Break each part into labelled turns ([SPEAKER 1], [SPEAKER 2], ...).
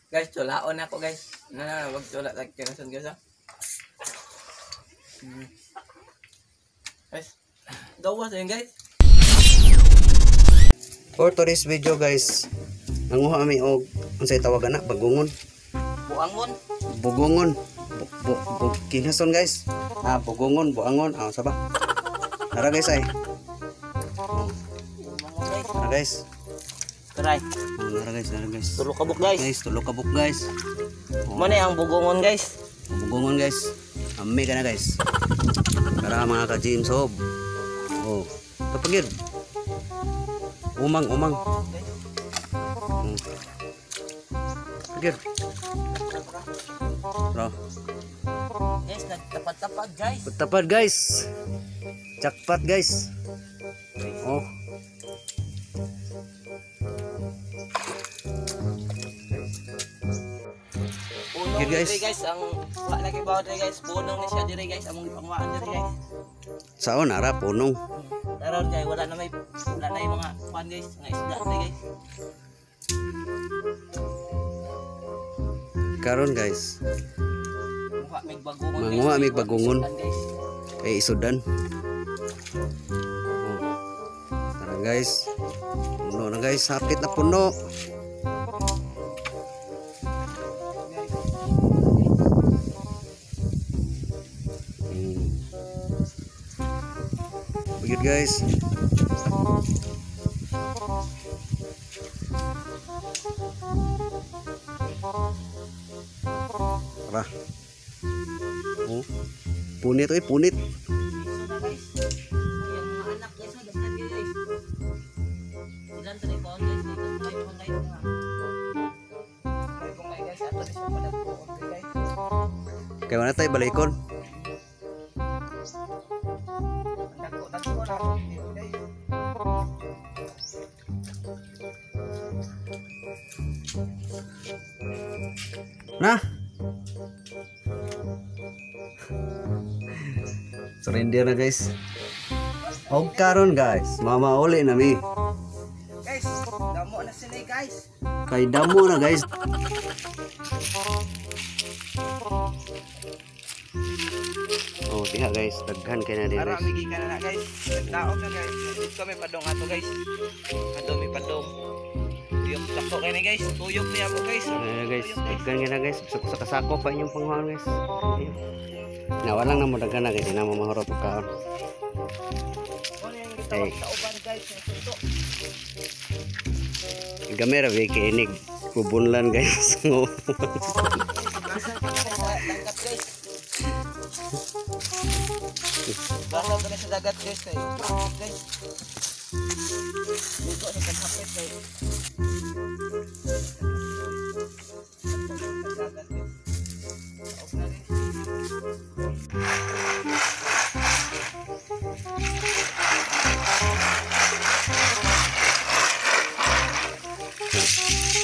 [SPEAKER 1] Guys, tulaon ako guys. Na na, wag tula like kinasun guys ah. Guys, gawas yun guys.
[SPEAKER 2] For today's video guys, nanguha mi og unsay tawagan na bagungon.
[SPEAKER 1] Buangon.
[SPEAKER 2] Bugongon. Bu kinason guys. Ah, bugongon, buangon, ah saba. Tara guys ay. Oh. Tara guys.
[SPEAKER 1] Try.
[SPEAKER 2] Oh, nara guys, nara guys.
[SPEAKER 1] Tulo ka buk guys.
[SPEAKER 2] Guys, tulo ka buk guys. Oh.
[SPEAKER 1] Mo ang bugongon guys.
[SPEAKER 2] Bugongon guys. Ammi ka na guys. Tara mga ka-James Hob. Oh, tapagid. Umang, umang. Oh. Pagid. Tara.
[SPEAKER 1] Guys, nagtapad-tapad guys.
[SPEAKER 2] Tapad guys. Jackpot guys. Oh.
[SPEAKER 1] Punong guys. Dire guys, ang wala lagi bawo dire guys. Punong ni siya dire guys, among gipangwaan dire guys.
[SPEAKER 2] Saon ara punong.
[SPEAKER 1] Taron kay wala na may wala na yung mga kuan guys, mga isda dire guys.
[SPEAKER 2] Karon guys.
[SPEAKER 1] Manguha mig bagungon.
[SPEAKER 2] Manguha mig bagungon. Kay isudan. Oh. Tara guys. Puno na guys, hapit na puno. Good guys. Tara. Oh. Punit oy, punit. Kay wala tayo balikon. Nah. Surrender na guys. Og karon guys, mamauli na mi.
[SPEAKER 1] Guys, damo na sila guys.
[SPEAKER 2] Kay damo na guys. Oh, diha guys, daghan kay na diri.
[SPEAKER 1] Ara migi ka na guys. Daog na guys. Dito may padong ato guys. Ato may padong. Tuyok dako kay na guys. Tuyok niya ako guys.
[SPEAKER 2] Guys, daghan kay na guys. Sa kasako pa inyong panghuan guys. Nawalang na mo daghan na kay di na mo mahurot og kaon. Hey. Gamera ba kay inig kubunlan guys.
[SPEAKER 1] Basa ka na sa dagat guys kay. Guys. Ligo ni kanhapit kay.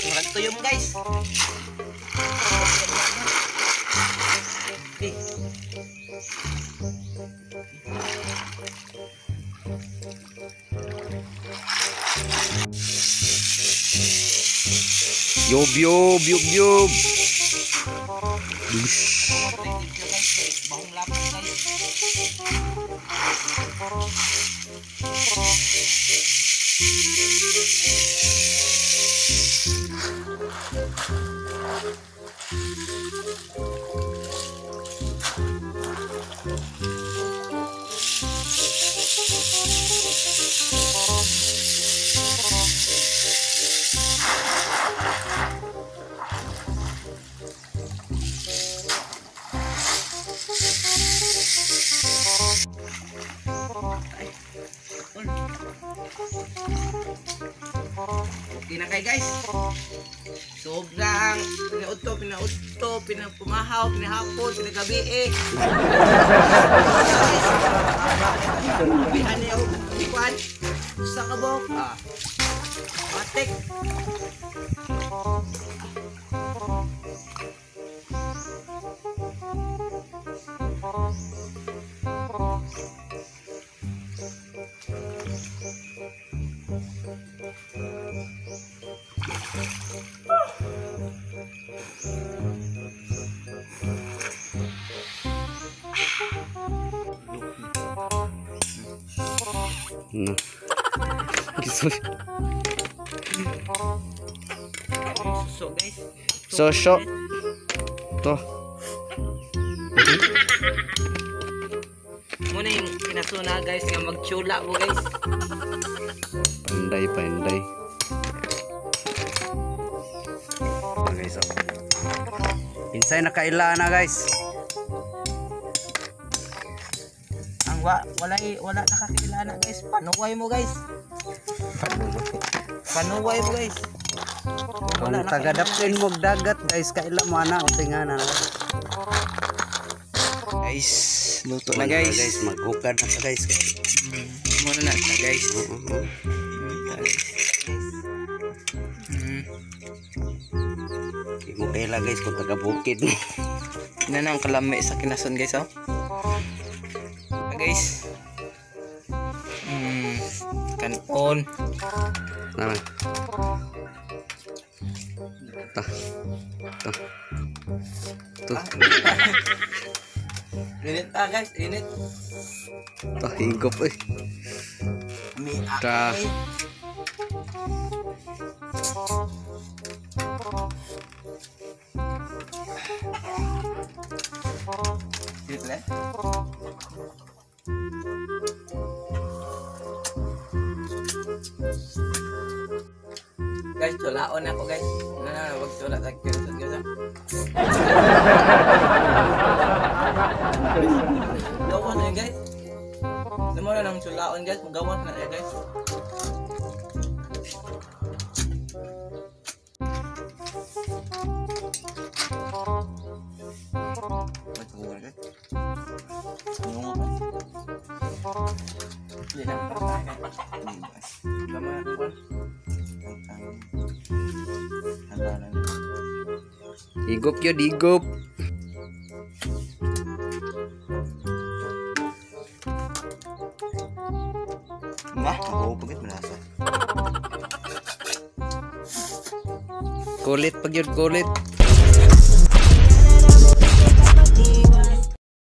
[SPEAKER 1] Murag tuyom guys.
[SPEAKER 2] Yob yob yob yob.
[SPEAKER 1] Okay na kay guys. Sobrang pinauto, pinauto, pinapumahaw, pinahapon, pinagabi eh. Bihan niya ako, ikuan. Sa kabok. Ah. Matik.
[SPEAKER 2] No.
[SPEAKER 1] Suso guys.
[SPEAKER 2] Suso. To.
[SPEAKER 1] Muna yung kinasuna guys nga magchula mo guys.
[SPEAKER 2] Panday panday. Oh, guys oh. Insay nakaila na guys.
[SPEAKER 1] Ang wala nakakaila na guys. Panuway mo guys. Panuway mo guys.
[SPEAKER 2] Kung tagadapin mo dagat guys, kaila mo ana unsay nga na.
[SPEAKER 1] Guys, luto na guys.
[SPEAKER 2] Guys, maghukad na ka guys.
[SPEAKER 1] Muna na ta guys.
[SPEAKER 2] Di mo kaila guys kung taga bukid.
[SPEAKER 1] Na ang kalami sa kinason guys oh. Guys. Kanon.
[SPEAKER 2] Nara. Ta. Ta. To.
[SPEAKER 1] Init ah guys, init.
[SPEAKER 2] Ta higop eh.
[SPEAKER 1] Mi
[SPEAKER 2] Ta.
[SPEAKER 1] Init le. Guys, chulaon ako guys. Na, wag chula sa kinason guys. Gawan na guys. Namo na nang chulaon guys, magawan na eh guys.
[SPEAKER 2] Higop yun, higop.
[SPEAKER 1] Ma, ako pagit malasa.
[SPEAKER 2] Kulit pag yun, kulit.